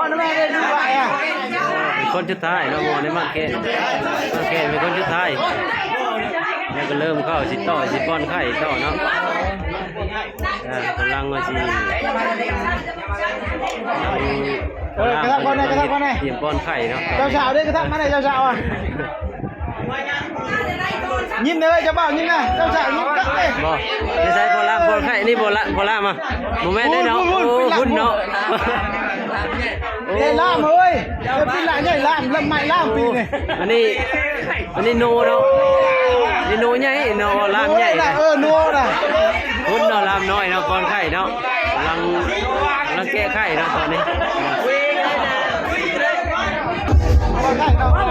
ຄົນສຸດທ້າຍເນາະ ໝໍໃນໝາກແຄນ ໝາກແຄນເປັນຄົນສຸດທ້າຍ ແລ້ວກໍເລີ່ມເຂົ້າຊິຕໍ່ ຊິປ້ອນໄຂ່ຕໍ່ເນາະ ອ່າ ກຳລັງວ່າຊິ ເອີ ກະທັບກ່ອນແດ່ ກະທັບກ່ອນແດ່ ຕຽມປ້ອນໄຂ່ເນາະ ເຈົ້າສາວເດ້ ກະທັບມາແດ່ ເຈົ້າສາວ ອ່ະ ຍິ້ມເດີເຈົ້າບ່າວ ຍິ້ມນະ ເຈົ້າສາວຍິ້ມກັກເດ້ ບໍ່ ຢູ່ໃສພໍ່ລາມ ພໍ່ໄຂ່ນີ້ ພໍ່ລາມ ພໍ່ລາມ ອ່ະ ບໍ່ແມ່ນເດ້ເນາະ ໂອ້ ພຸ້ນເນາະ ເອີ ລາມເອີຍ ເອີ ປີນລະໃຫຍ່ລາມ ລາມໃໝ່ລາມປີນີ້ ອັນນີ້ ອັນນີ້ໂນເນາະ ນີ້ໂນໃຫຍ່ເນາະ ລາມໃຫຍ່ ເອີ ໂນນະ ພຸ້ນເນາະ ລາມນ້ອຍເນາະ ກ່ອນໄຂ່ເນາະ ກຳລັງ ກຳລັງແກະໄຂ່ເນາະຕອນນີ້ ເອີ ເອົາໃໝ່ເອົາ ເອີ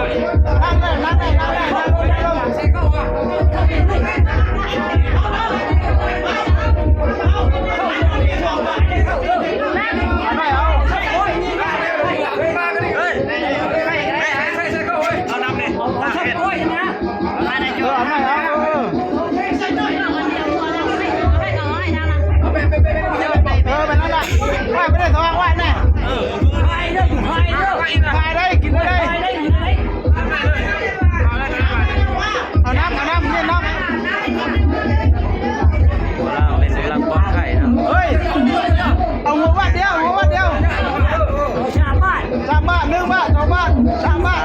ເອີ ໄປນັ້ນລະ ໄປ ໄປໄດ້ສອງ ໄວ້ແນ່ ເອີ ຂາຍໄດ້ ກິນໄດ້ ເອົານ້ຳ ເອົານ້ຳ ນີ້ນ້ຳ ເປັນກຳລັງປ້ອນໄຂ່ນະ ເຮີ້ຍ ເອົາຫົວວັດດຽວ ຫົວວັດດຽວ ສາມບາດ ໜຶ່ງບາດ ສອງບາດ ສາມບາດ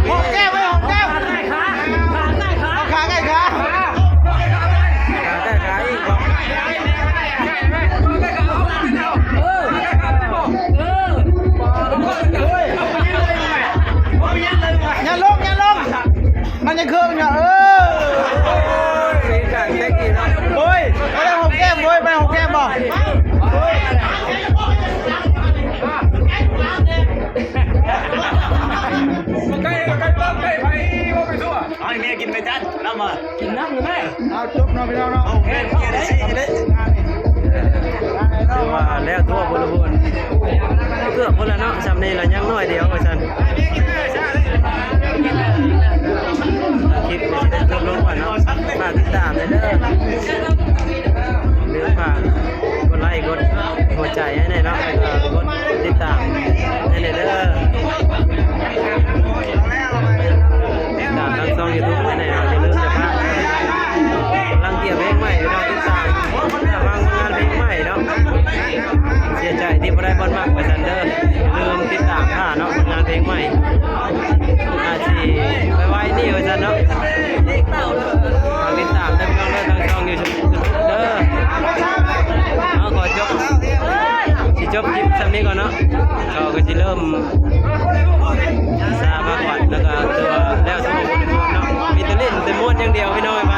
ຫອມແກ້ມໄວ້ ຫອມແກ້ມ ຂາໃກ້ຂາ ເອົາຂາໃກ້ຂາ ຂາໃກ້ຂາອີກ ເອີ ເອີ ເອີ ເອີ ຢ່າລົງ ຢ່າລົງ ມັນຍັງເຄີງຢູ່ ເອີ ໂອ້ຍ ໄປຫອມແກ້ມເວີຍ ໄປຫອມແກ້ມບໍ່ ໃກ້ ໃກ້ ໃກ້ ໃຜ ເວົ້າໄປທົ່ວ ເອົາໃຫ້ແມ່ກິນໄປຈັດ ນຳມາ ກິນນ້ຳແມ່ ເອົາຈົບເນາະ ພີ່ນ້ອງເນາະ ໂອເຄ ຖືວ່າແລ້ວທົ່ວບໍລິບູນ ເກືອບພຸ້ນລະເນາະ ຊ່ຳນີ້ລະຍັງໜ້ອຍດຽວວ່າຊັ້ນ ຄລິບກໍຊິໄດ້ຈົບລົງກ່ອນເນາະ ຝາກຕິດຕາມແດ່ເດີ ຫຼືຝາກກົດໄລກົດຫົວໃຈໃຫ້ແດ່ເນາະ ແລ້ວກໍກົດຕິດຕາມໃຫ້ແດ່ເດີ ຕິດຕາມທາງຊ່ອງຢູທູບໃຫ້ແດ່ເນາະ ຢ່າລືມເດັດຂາດ ກຳລັງກຽມເພງໃໝ່ ພີ່ນ້ອງຕິດຕາມ ເພື່ອຟັງຜົນງານເພງໃໝ່ເນາະ ເສຍໃຈທີ່ບໍ່ໄດ້ບ່ອນມັກວ່າຊັ້ນເດີ ຢ່າລືມຕິດຕາມຖ້າເນາະ ຜົນງານເພງໃໝ່ ອາດຊິໄວໆນີ້ວ່າຊັ້ນເນາະ ຝາກຕິດຕາມເດີ ພີ່ນ້ອງເດີ ທາງຊ່ອງຢູທູບເດີ ເຮົາຂໍຈົບ ຊິຈົບຄລິບຊ່ຳນີ້ກ່ອນເນາະ ເຂົາກໍຊິເລີ່ມ ຊາພາກວັດ ແລ້ວກໍຖືວ່າແລ້ວສຳລັບຄົນເນາະ ມີແຕ່ຫຼິ້ນແຕ່ມ່ວນຢ່າງດຽວ ພີ່ນ້ອງເອີຍ ພ